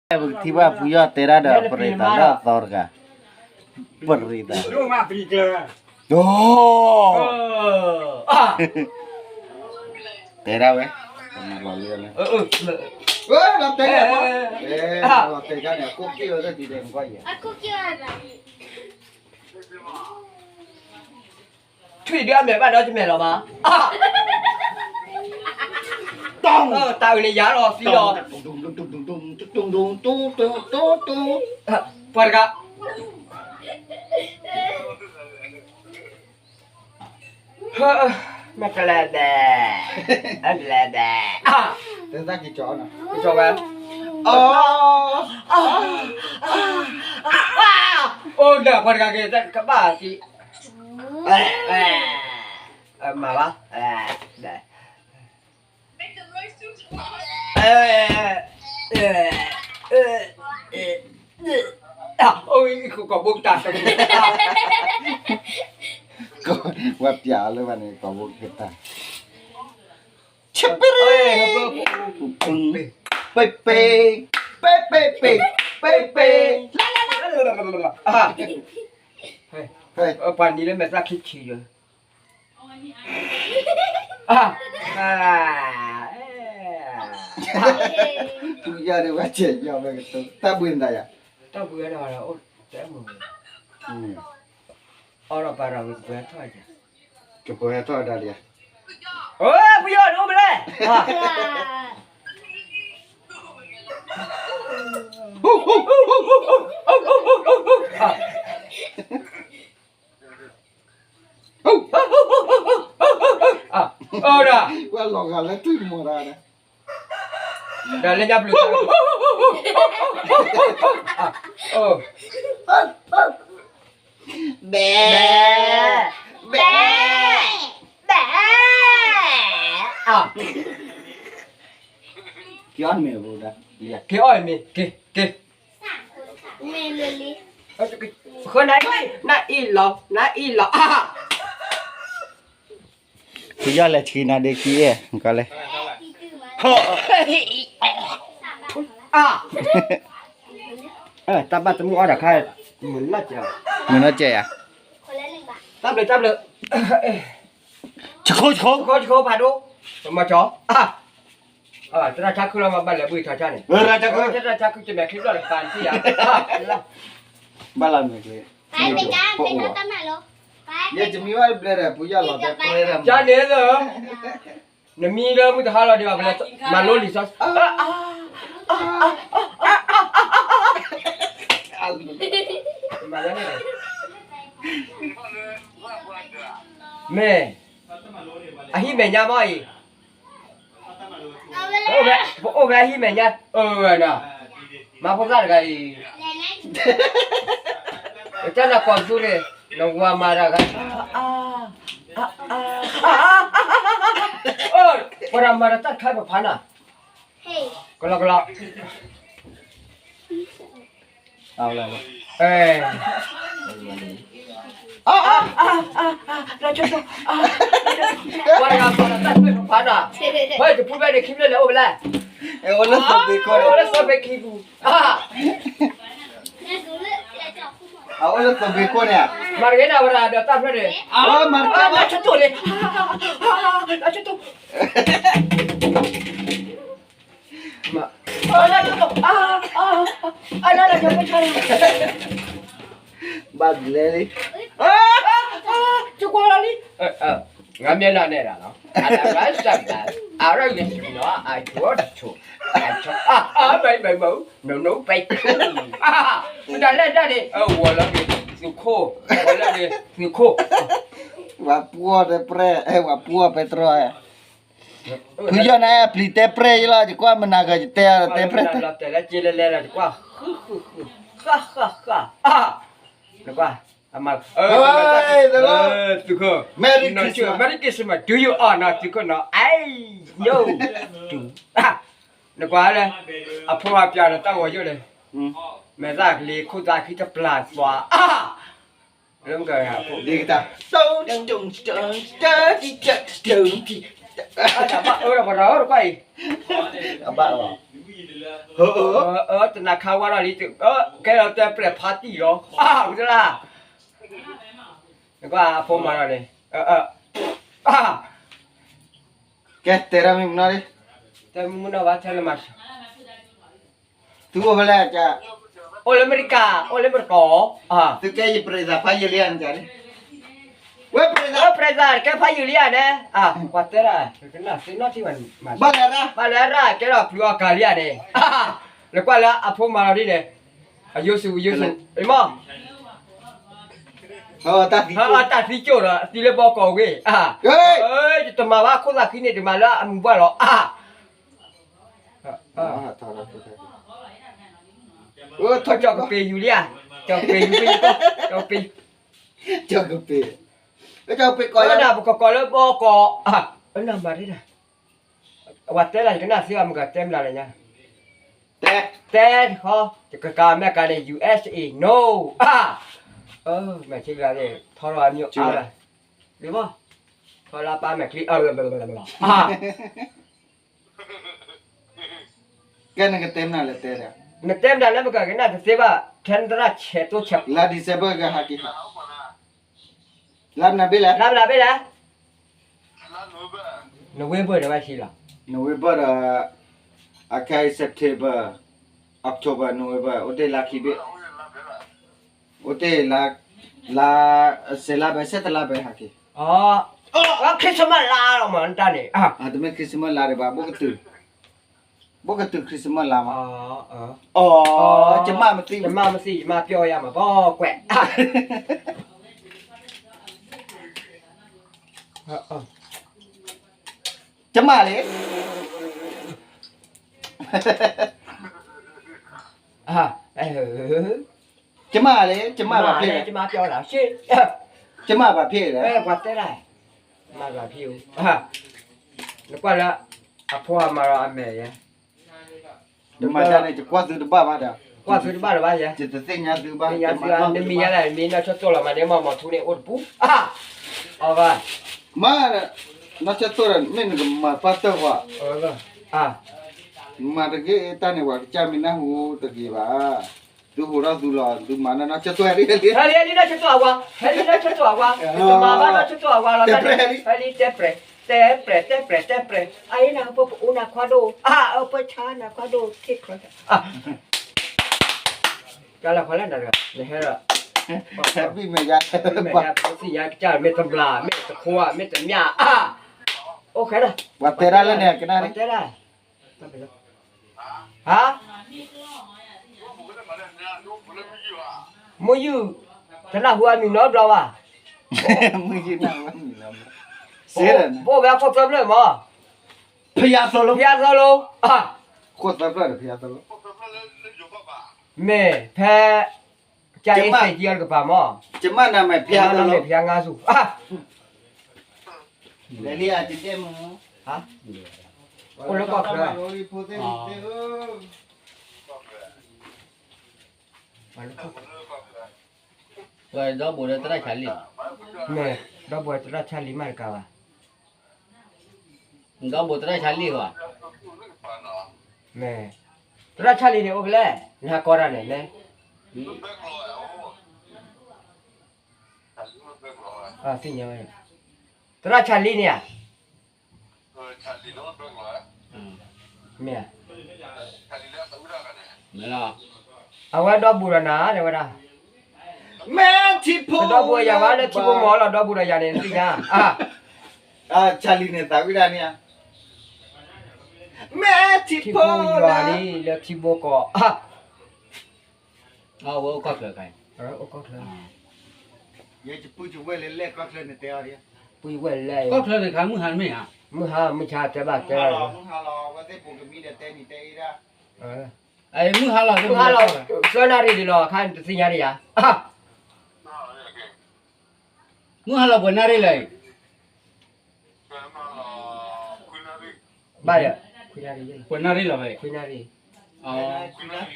ပကထံၣ်ဘၣ်ဖုယီၢ်တဲဒၣ်ဒီးပရံးသးလၢအသီတဂၤ, ပရံးသး, တဲဒၣ်ဝဲ, လီၤတဲာ်, လီၤတဲာ်န့ၣ် အခိၣ်က့ၣ်ဝဲဒၣ်ဒ်န့ၣ်ကွၢ်ယၤ ထွံၣ်ဒုးအမဲာ်ဘၣ်ဒီးတမဲာ်လီၤမး, တၢ်အုးန့ၣ်ယၤလီၤသံလီၤ, ပှၤတဂၤ, မ့ၢ်ကလဲၤဒဲး, အလဲၤဒဲး, ကၠီဝဲ, အိၣ်ဒီးပှၤတဂၤက့ၤ ကဘၣ်သံ, မၤဘၣ်, ကိးဘိကတၢ်, ဝဲပျးအီၤလၢဘၣ်န့ၣ် ကိးဘိကတၢ်, ဆပရ့, ပ့ပ့, ပ့ပ့, ပ့ပ့, ပ့ပ့, ပှၤနံၤလၢမဲာ်သၣ်ခံဆံယၤ, တၢ်ဘှံးနသးယၤ, တၢ်ဘှံးဝဲဒၣ်အိၣ်တမုာ်, အီၣ်ဒီးပာ်ဒီးဝံၤကပှဲၤထီၣ်ယၤ, ကပှဲၤထီၣ်ဒၣ်လံ, ပယီၤဒိၣ်မလဲၣ် အၢ ဒီး ကွၢ်လီၤဂာ်လၢထွံၣ်မီၤတၢ်န့ၣ် ဒီးလၢညါပျုၤ ဘဲ ဘဲ ဘဲ က့ၤအီၣ်မ့ၤ က့ၤ က့ၤ ဃၢနၤ နအံၤလီၤ နအံၤလီၤ ဖုယီၢ်လဲၤဆှံနၤဒ့ခံအဲၣ် ကီးလဲၣ် တၢ်ဘၣ်တမုၢ်အီၣ်တၢ်ခါ မုၢ်နီၢ်ကဲး မုၢ်နီၢ်ကဲးယၤ တၢ်ဘျုးတၢ်ဘျုး ဆခိ ဆခိ ဆခိ ဆခိ ဖးဒိၣ် မၤကၠီ သရၣ်ဆါခုလီၤမး ဘၣ်လဲၤဘှံးထီၣ်ဆါန့ၣ် သရၣ်ဆါခု သရၣ်ဆါခု ကမဲာ်ချံဘျီၣ်တပၤနထံၣ်ယၤ ဘၣ်လီၤမဲာ်ချံ ယတမံဘၣ်ဘျဲၣ်ဒီး ပူယၢ်လီၤတဲ ကၠါန့ၣ်လၢ နမံလၢမုၢ်တဟါလီၤဒံးဘၣ် ပလဲၤမၤလိလံာ်စီဆှံ မ့ၢ် အဟံၣ်မဲာ်ညါမးအံၤ ပအိၣ်ဖဲအဟံၣ်မဲာ်ညါ အၢဝဲနီၤ မၤဖိသၣ်တဂၤအံၤ ပတၢ်နၤကိးပသူန့ၣ် နဝၤမၤတဂၤ ပှၤတၢ်မၤတၢ်ခါပဖးနၤ ကလီကလီ အဝဲ လီၤကၠိ ပှၤတဂၤမၤတၢ်ခါပဖးနၤ ဝဲတပူၤဖဲန့ၣ်ခံဖျၢၣ်လဲၤအိၣ်ဖဲလဲၣ် အိၣ်လၢသဘ့ၣ်ခိၣ်န့ၣ် အိၣ်လၢသဘ့ၣ်ခံပူၤ အအိၣ်လၢသဘ့ၣ်ခိၣ်န့ၣ် မၤတဂ့ၤန့ၣ် ဝဲဒၣ်ဒီးတၢ်ဖျၢၣ်န့ၣ် မၤတဂ့ၤ လီၤကၠိ လီၤကၠိ ဘၣ်လဲၤလံ ကကွၢ်လီၤလံ ငါမျက်နှာနဲ့တာနော် အရမ်းစပ်တာ အရမ်းရရှိနော် အကျော်တချို့ အကျော် အာ အာ ဘယ်ဘယ်ဘယ် no no ဘယ် အာ တၢ်လဲၣ်တၢ်န့ၣ် အဝီၤလီၤက့ၤ သူခိၣ် ဝီၤလီၤက့ၤ သူခိၣ် ဝၤပှီၢ်တဲပြဲၢ် အဲ ဝၤပှီၢ်ပဲတြီ ဖုယီၢ်န့ၣ် ပျံၤတဲပြဲၢ်ယလီၤ ယကွၢ်မနၤဂၤယတဲ တဲပြဲၢ် တဲလၢက့လၢလဲလီၤ ယကွၢ် ဃုဃုဃု ဃၣ်ဃၣ်ဃၣ် နကွၢ် အမၤ သုခိၣ် Merry Christmas Merry Christmas to you အီၤနီၤ သုခိၣ်နီၤ အဲ ယိၣ် တူ နကွၢ်လၢ အဖိအပျၤဒီးတၢ်ဂီၤယိၣ်န့ၣ် မဲာ်သၣ်ကလံၤ ခိၣ်သၣ်ခံတပျၢ်သွါ လၢမကၤ ဒ်ကတၢ် တုံတုံတုံတုံတုံတုံ ဘၣ်အၢဒီးပှၤဒီးတကွၢ်အံၤ အဘၣ်လီၤ တနၤခါဝါထီၣ်လံ, ကဲလီၤတဲပြဲးဖါတံၢ်လီၤ, ဝံၤတလၢ်, နကွၢ်အဖိမၤလီၤန့ၣ်, ကဲတဲဒၣ်မ့ၢ်မနီၤ, တဲမုၢ်နီၢ်ဘၣ်ထဲလၢမၤ သုအိၣ်ဖဲလဲၣ်, အိၣ်လၢအမဲရကၤ, အိၣ်လၢအမဲရကၤ, သုကဲယပြဲးသးဖးယံာ်လံဧါန့ၣ်, ဝဲပြဲးသး, ပြဲးသးကဲဖးယံာ်လံဧါန့ၣ်, ပှၤတဲဒၣ်, ကနၣ်သ့နီၣ်ထံၣ်ဘၣ်, ဘၣ်လဲၣ်ရၣ်, ဘၣ်လဲၣ်ရၣ်ကဲထီၣ်ပျုၤအီၤကၤလံဧါန့ၣ်, နကွၢ်လၢအဖိမၤလီၤဒ်န့ၣ်, အယိၤစူၤ ယိၤစူၤ, မ့ၢ် တၢ်သံကၠိၣ်ဒီး သံလၢဘီကီၢ်ဝ့ၢ်, ယတမၤဘၣ်ခိၣ်သးခံန့ၣ် တမၤလၢအမုာ်ဘၣ်လီၤ, ကၠီၣ်ကပ့ၤယူၤလံဧါ, ကၠီၣ်ကပ့ၤယူၤလံ, ကၠီၣ်ကပ့ၤ, ကၠီၣ်ကပ့ၤ, ကၠီၣ်ကပ့ၤကိး, ပကကိးလၢဘီကီၢ်, နမၤဒ်တၢ်, အဝဲတဲလၢယကနၣ်သ့ဘၣ် မုၢ်ကတဲမနုၤလဲၣ်ညါ, တဲ, တဲတခီ, ယကကၤအမဲရကၤန့ၣ် ယူၤအ့စ့ၣ်အ့ no, မဲာ်ထံကလၤန့ၣ် ထီထီၣ်အမံၤအါလၢ, လံဘီ, ထီလၢပၢ်မဲာ်ချံ, ကဲနကတဲမနုၤလဲၣ်တဲဒီး, နတဲမတၤလၢပကကနၣ်တသ့ဘၣ်, ထဲနသရၣ်ဆဲးတိဆဲး, လါ December ကဟဲက့ၤ, လါမနုၤဘ့ၣ်လဲၣ်, လါမနုၤဘ့ၣ်လဲၣ်, November ဒီးဝဲဆံလီၤ, November ဒီး, အခဲအံၤ September, October, November အိၣ်တ့ၢ်လါခံဘ့ၣ်, အိၣ်တ့ၢ်လါ, လါ, စဲးလါဘဲ ဆဲးတလါဘဲဟဲက့ၤ, Christmas လါလီၤမးနတၢ်န့ၣ်, တမ့ၢ် Christmas လါဒံးဘၣ်, ဘိၣ်ကတုၤ Christmas လါမး, အ, ယမၢမသံ, ယမၢမသံ, ယမၢပျီယၤမး ဘီကွဲး, ယမၢလံ, ယမၢလံ, ယမၢဘၣ်ဖဲလဲၣ်, ယမၢဘၣ်ဖဲလဲၣ်, ပှၤတဲဒၣ်, မၤဘၣ်ဖဲ, နကွၢ်လၢ, အဖိအမၤဒီးအမဲာ်ယဲ မၤတၢ်န့ၣ် ယကွၢ်သုတဘၣ်ဘၣ်ဒီး, ကွၢ်သုတဘၣ်လၢၤဘၣ်ယဲ, ယတသ့ၣ်ညါသုဘၣ်, နမံၤညါလဲၣ်, မ့ၢ်နီၢ်ဆၢၣ်တိၢ်လီၤမးန့ၣ် မၤမီၤထူန့ၣ်အိၣ်တပူၤ, အီဘၣ်, မ့ၢ်, နီၢ်ဆၢၣ်တိၢ်ဒီး မ့ၢ်နကမၤပၢ်တၢၢ်ကွၢ်, မၤတဂ့ၤတၢ်န့ၣ် ပှၤကစၢ်မ့ၢ်နၢ်ဟူတဂ့ၤဘၣ်, သုဟူးထီၣ်သုလီၤ သုမၤနီၢ်ဆၢၣ်တိၢ်, ဟဲလံနီၢ်ဆၢၣ်တိၢ်အဝါ, ဟဲလံနီၢ်ဆၢၣ်တိၢ်အဝါ, တမၤဘၣ်နီၢ်ဆၢၣ်တိၢ်အဝါလီၤ, ဟဲလံတဲပြဲး, တဲပြဲး, တဲပြဲး, တဲပြဲး, အအံၤနၢ်ဟူပအိၣ်နၢ်ခွါဒိၣ်, အအၢပၢဆါနၢ်ခွါဒိၣ်, ထံချီ, ကလၢခွါလၢနၤတဂၤ, နဟဲဒီး, ဟဲဘံၣ်မဲာ်ယါ, ဘံၣ်မဲာ်ယါ, ပသ့ၣ်ညါကစၢ် မ့ၢ်တဘျၣ်, မ့ၢ်တခွါ, မ့ၢ်တမၠၣ်, အိၣ်ခဲဒၣ်, ပှၤတဲဒၣ်လၢန့ၣ် ကနၣ်, ပှၤတဲဒၣ်, ဟါ, မုၢ်ယုၢ်, တနၢ်ဟူအမံၤနီတဘျီဘၣ်, မုၢ်ယုၢ်နၢ်ဟူအမံၤနီတဘျီ, ဘိၣ်ဝဲခိၣ်သၢဖျၢၣ်မး, ဖယါသိလိ, ဖယါသိလိ, ခိၣ်သၢဖျၢၣ်ဒီးဖယါသိလိ, မ့ၢ်ဖဲ, ကၢ်အ့ၣ်စ့ၣ်ကံအီၤတကပၤမး, ယမၢ်နၤမ့ၢ်ဖယါသိလိ, ဖယါငါသူၣ်, လဲၤလံအတတဲမုၢ်, အိၣ်လၢကီၢ်ချၢ, ပှၤဒီဘိးဒီးသရၣ်ဆါလံ, မ့ၢ်, ဒီဘိးသရၣ်ဆါလံမးတကးဘၣ်, ဒီဘိးသရၣ်ဆါလံဘၣ်, မ့ၢ်, သရၣ်ဆါလံန့ၣ်အိၣ်ဖဲလဲၣ်, နဟးကိးတၢ်န့ၣ်လဲၣ်, သ့ၣ်ညါဝဲ, သရၣ်ဆါလံန့ၣ်ဧါ, မ့ၢ်, အဝဲဒီဘိးဒီးနၤတဲဝဲဒၣ်, မ့ၢ်ထံဖိ, ဒီဘိးယၤဝဲလၢထံဖိမီၤလီၤ ဒီဘိးဒီးယၤန့ၣ် နသ့ၣ်ညါ, ဆါလံန့ၣ်သးဝံၣ်ဒၣ်န့ၣ်ဧါ, မ့ၢ်ထံဖိယွၤလံလၢထံဖိကီၢ်, အိၣ်ကီၢ်ချၢ, အိၣ်ကီၢ်ချၢ, ယပုၢ်ယဝဲၢ်လၢလဲၣ်ကီၢ်ချၢန့ၣ်တဲအီၤ, ပုၢ်ယဝဲၢ်လၢလဲၣ်, ကီၢ်ချၢန့ၣ်ခါမုၢ်ဟါမ့ၢ်ဧါ, မုၢ်ဟါမုၢ်ဆါတဲဘၣ်တဲ, မုၢ်ဟါလီၤ, မုၢ်ဟါလီၤ, သၢနၣ်ရံၣ်ဒံးလီၤ ခါနတသ့ၣ်ညါဒံးယၤ, မုၢ်ဟါလီၤပှဲၤနၣ်ရံၣ်လဲၣ်, ဘၣ်ယၤ, ပှဲၤနၣ်ရံၣ်လီၤ, ခွံနၣ်ရံၣ်,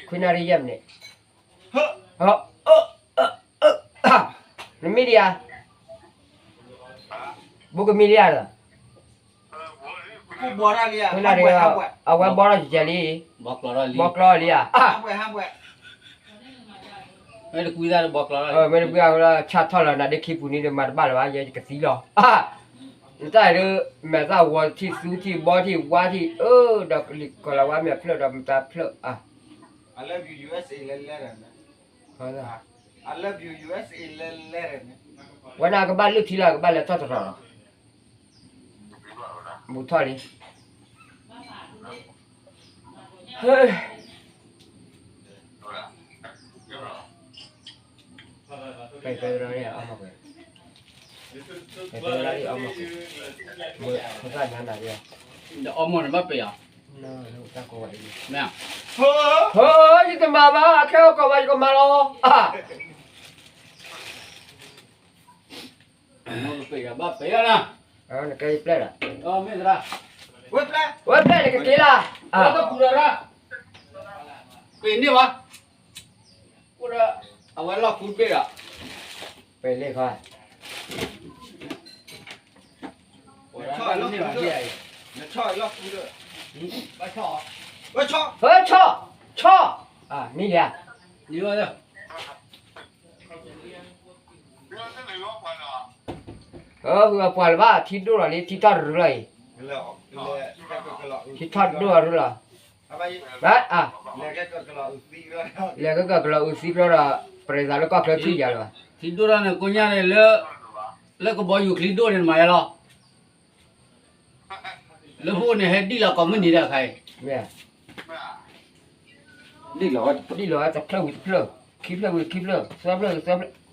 ခွံနၣ်ရံၣ်ယဲၢ်မံးနံး, နမံဒံးဧါ, ဘိကမံလံဧါဒီး, ဘီၣ်လံဧါ, အဝဲဘီၣ်ထီၣ်ကဲလံ, ဘီၣ်ကျီလံဧါ, မ့ၢ်တကွံတၢ်လၢဘီၣ်ကျီလီၤ, မ့ၢ်တကွံတၢ်လၢဆၣ်ထီၣ်လၢနၤဒ့ခံပူၤန့ၣ်ဒီးမၤတဘၣ်လၢၤဘၣ်, ယဲယကသံလီၤ, နတၢ်အံၤဒ် မဲာ်သၣ်ဝီထံၣ်သူထံၣ်ဘီထံၣ်ဝါထံၣ်, အၢ ဒီးကလံၤကီၤလၤဝါမ့ၢ်ဖျၢၣ်ဒီးမတၤဖျၢၣ်, ဝဲန့ၣ်ကဘၣ်လုၢ်ထံလီၤ ကဘၣ်လဲၤထီၣ်တရီၤလီၤ, ဘူးထီၣ်လံ, ဟဲ ပတဲဝဲဒၣ်အီမီၢ်ကွံာ်, ပသၣ်ညါနၤဒ်, ဒီးအီမီၢ်န့ၣ်ဘၣ်ပ့ၤအီၤ, မ့ၢ်, ယတမၤဘၣ် ခဲအီၣ်ကီၢ်ဘၣ်ယကမၤလီၤ, ပ့ၤဘၣ်ပ့ၤလီၤ, နကဲယပျဲၢ်လီၤ, ဝဲပျဲၢ်န့ၣ်ကက့ၤလီၤ, ပ့ၤန့ၢ်ဘၣ် အဝဲလီၢ်ခူတဘ့ၣ်ဒီး, ပလ့ၣ်ခီ, ဆီၣ်, မံလံဧါ, အၢ ပှၤလၢၤဘၣ် ထံဒိၣ်လီၤလံ ထံထီၣ်တရူးလီၤအံၤ, ထံထီၣ်ဒိၣ်လီၤရူလီၤ, လဲၤကကကလီၤအုးသံဖျိဒီး ပရံသးလၢကီၢ်ချၢထံၣ်ယၤလၢၤဘၣ်, ထံဒိၣ်ထီၣ်န့ၣ်ကိညါန့ၣ်လၢ, လၢကဘီယူၤချံဒိၣ်န့ၣ်မၤယါလီၤ, လၢဖှိၣ်န့ၣ်ဟဲဒံၣ်လီၤကိးမုၢ်နံၤဒီးခါအံၤ, ဒံၣ်လီၤတဖျၢၣ်ဝံၤတဖျၢၣ်, ခံဖျၢၣ်ဝံၤခံဖျၢၣ်, သၢဖျၢၣ်ဝံၤသၢဖျၢၣ်, ဒီ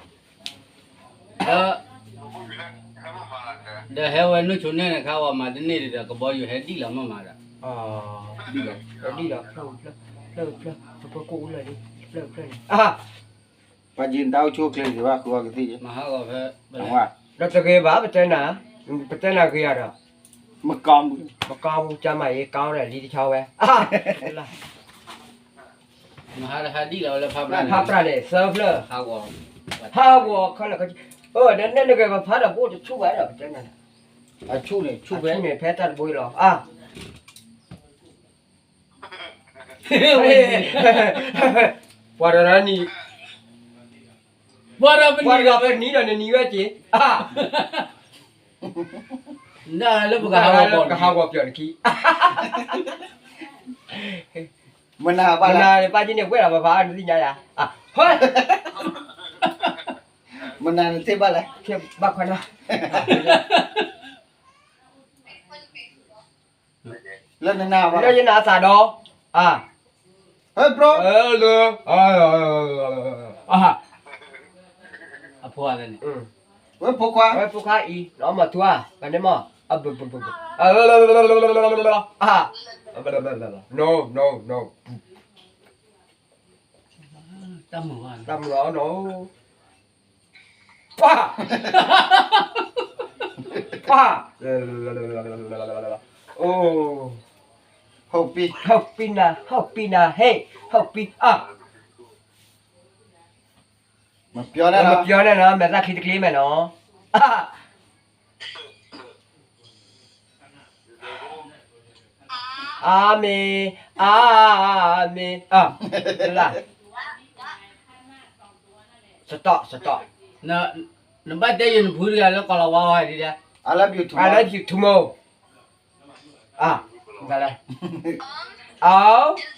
း, ဒီးဟဲဝဲနုၢ်ဆိန့ၣ်န့ၣ်ခါ ပှၤမၤတန့ၢ်ဒီးကဘီယူၤဟဲဒံၣ်လီၤမးမးဒီး, ဒံၣ်လီၤ, ဖျၢၣ်ဝံၤဖျၢၣ်, ဖျၢၣ်ဝံၤဖျၢၣ်, ဖျၢၣ်ကိၣ်အူလၢာ်လံ, ဖျၢၣ်ဝံၤဖျၢၣ်န့ၣ်, ပှၤက့ၤနတၢ်အိၣ်ဆူၣ်အိၣ်ချ့စ့ၢ်ဘၣ်ဃုအီၤကသံၣ်, ဒီးတဂ့ၤဘၣ် ပတဲနၤ, ပတဲနၤဂ့ၤအီၤဒီး, မကီမူ, မကီမူ ကျန်းမာရေးကောင်းတယ် လံတဆီဝဲ, ဖးပြၢ်န့ၣ် သၢဖျၢၣ်, ဟးဂီၤခဲလၢာ်, အၢ နနဂဲၤပဖးဒီးဘိၣ်တဆူၣ်ဘၣ်ဒီး ပတဲနၤ, အဆူၣ်န့ၣ် ဆူၣ်ဖဲ, ဆူၣ်န့ၣ်ဖဲတၢ်တဘိအံၤလီၤ, ပှၤဒီးနံၤ, ပှၤဒီးနံၤဒီးနနံၤဝဲက့ၤ, လၢပကဟးဂီၤပီၣ်နခံ, မနၤဘၣ်လၢ, ပၢ်က့ၤန့ၣ်ဝဲလီၤပဖးနသ့ၣ်ညါယၤ, ဟဲ, မနၤနသ့ၣ်ဘၣ်လဲၣ်, ဘၣ်ခွါနီၤ, လၢနနၤဘၣ်, လၢယနၤသးဒီး, ဟဲဘျီ, ဝဲဖိခွါ, ဝဲဖိခွါအံၤ နအီမီၢ်ထူဧါ, ပှၤန့ၣ်မီၢ်, အဘၢဘၢဘၢဘၢ, no no no, တၢ်မုာ်အီၤနီၤ, ပှၤ, ပှၤ, အိ, ဟီၣ်ပံနၤ, ဟီၣ်ပံနၤ, ဟ့ၣ်, ဟီၣ်ပံအါ, မပျီန့ၣ်နီၤ, မဲာ်သၣ်ချံတကျ့မဲာ်နီၤ, အၤမ့ၣ်, အၤမ့ၣ်, အၤ, လၢ, စတီၣ်, စတီၣ်, နဘၣ်တဲယနဖုတဂၤလၢကီၢ်လီၤဝါဝါဒ်လဲၣ်, I love you too much, အါ, တလဲၣ်, အါ,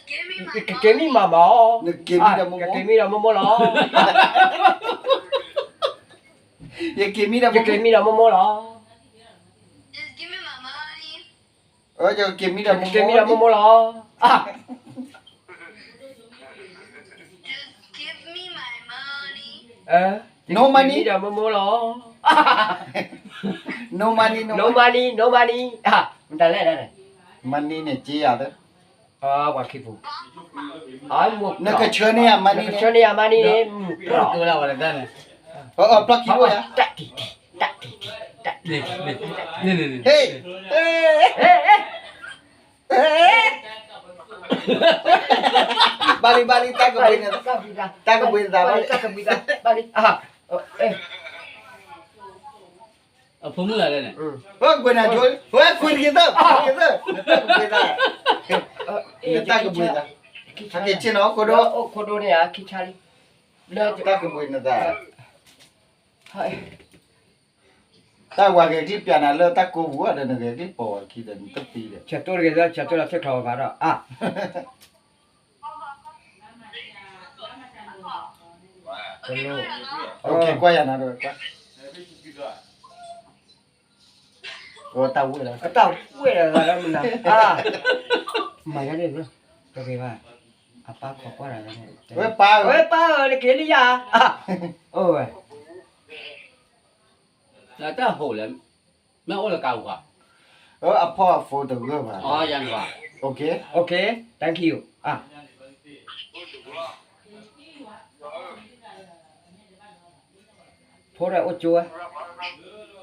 ကက့ၤမံမးမး, ကက့ၤမံဒီးမိၢ်မိၢ်လီၤ, ယက့ၤမံဒီးမိၢ်မိၢ်လီၤ, ယက့ၤမံဒီးမိၢ်မိၢ်လီၤ, no money, ဒီးမိၢ်မိၢ်လီၤ, no money, no money, no money, မတၤလဲၣ်, money န့ၣ်က့ယၤ, ပှၤခံပူၤ, နကဆၢန့ၢ်ယၤ money န့ၣ်, နကဆၢန့ၢ်ယၤ money န့ၣ်, တၢ်တံၢ်တံၢ်, တၢ်တံၢ်တံၢ်, တၢ်တံၢ်တံၢ်, ဟ့ၣ်, ဘၣ်လံ ဘၣ်လံ တၢ်ကဘှံးနသး, တၢ်ကဘှံးနသး, ဘၣ်လံ, ဘၣ်လံ, ဘၣ်လံ, အါ, အ့, အဖိမုၣ်လၢ်လဲၣ်န့ၣ်, ဝဲကွံာ်နၤဆိ, ဝဲကွံာ်တက့ၤသၢ, တက့ၤသၢ, နတၢ်ကဘှံးသး, နတၢ်ကဘှံးသး, တၢ်က့ၤဆ့ၣ်နီၤ အိၣ်ခိၣ်ဒိ, အိၣ်ခိၣ်ဒိန့ၣ်ဧါ, ခံဆါလံ, တၢ်ကဘှံးနသး, တၢ်ဝၤဂဲၤကလံၣ်ပျးနၤလၢတၢ်ကိးပူၤဒီး နဂဲၤကလံၣ်ပိာ်ဝဲခံဒီး နတပံၤဒီး, ဆဲးတိၢ်တဂ့ၤသၢ, ဆဲးတိၢ်လၢထံချီဝဲဘၣ်ဒီး, အါ ကွၢ်ယၤနၤဒီး, တၢ်ဝဲၢ်လီၤ, တၢ်ဝဲၢ်လီၤ, မနၤ, မၤယါန့ၣ်, တဂ့ၤဘၣ်, အပၢ်ခိးကွၢ်တၢ်, ဝဲပၢ်ဧၢ, ဝဲပၢ်ဧၢ, နက့ၤလံယၤ, အိၣ်ဝဲ တၢ်ဟိးလဲၣ်, မ့ၢ်အိၣ်လၢကါပူၤဧါ, အဖီအဖိတဂၢၢ်ဘၣ်, ယၤန့ၣ်ဘၣ်, OK, OK, thank you, ဖိဒီးအိၣ်ကၠိဝဲ,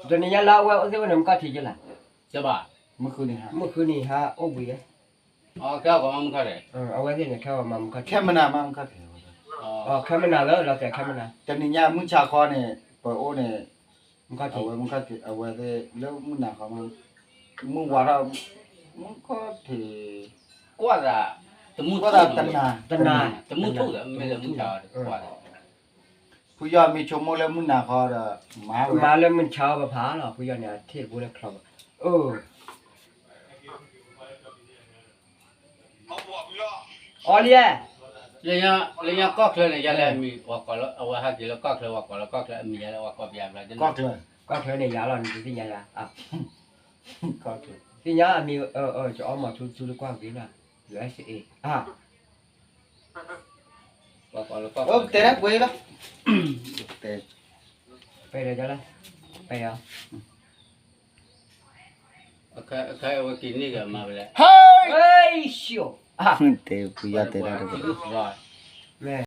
တနံၤညါလၢအဝဲအိၣ်သ့ၣ်အိၣ်န့ၣ် မုၢ်ခီၣ်ထံးက့လၢ်, မုၢ်ဃုနံၤဟါ, မုၢ်ဃုနံၤဟါအိၣ်ဘှံးဝဲ, အဝဲသ့ၣ်န့ၣ် ခဲမနၤမၤမုၢ်ခီၣ်ထံး, ခဲမနၤလၢလီၤတဲာ်ခဲမနၤ, တနံၤညါမုၢ်ဆါခီန့ၣ် ပအိၣ်န့ၣ်, မုၢ်ခီၣ်ထံး, အဝဲသ့ၣ်လၢမုၢ်နၤခီမး, မုၢ်ဝါထီၣ်, မုၢ်ခီၣ်ထံး, ကွၢ်သး, ကွၢ်သးတနၤ, တနၤ, တမုၢ်ထူၣ်ဒီး မ့ၢ်လၢမုၢ်ဆါ, ဖုယီၤမ့ၢ်ဆိကမိၣ်လၢမုၢ်နၤခီဒီး, မၤလၢမုၢ်ဆါအီၤပဖးလီၤ, ဖုယီၤန့ၣ် အထံၣ်တဘိလၢချီဘၣ်, အၢ အီလံ, လၢညါကီၢ်ချၢန့ၣ် ယၤလၢအမံၤ, အဝဲဟဲက့ၤလၢကီၢ်ချၢ, ဝဲကိးလၢကီၢ်ချၢအမံၤ ယၤလၢဝဲကိးပယၤဘျီ, ကီၢ်ချၢန့ၣ် ယၤလီၤ နတသ့ၣ်ညါယၤ, သ့ၣ်ညါအမံၤ, ကၠီအီမီၤထူထူလၢကွၢ်က့ၤလီၤ, တဲဒၣ်ကွဲလီၤ, ပဒီးလၢ, ပယီၤ, အဝဲက့ၤန့ၢ်ကမၤဝဲလဲၣ်, တဲပယီၤတဲဒၣ်တဘျီ, မ့ၢ်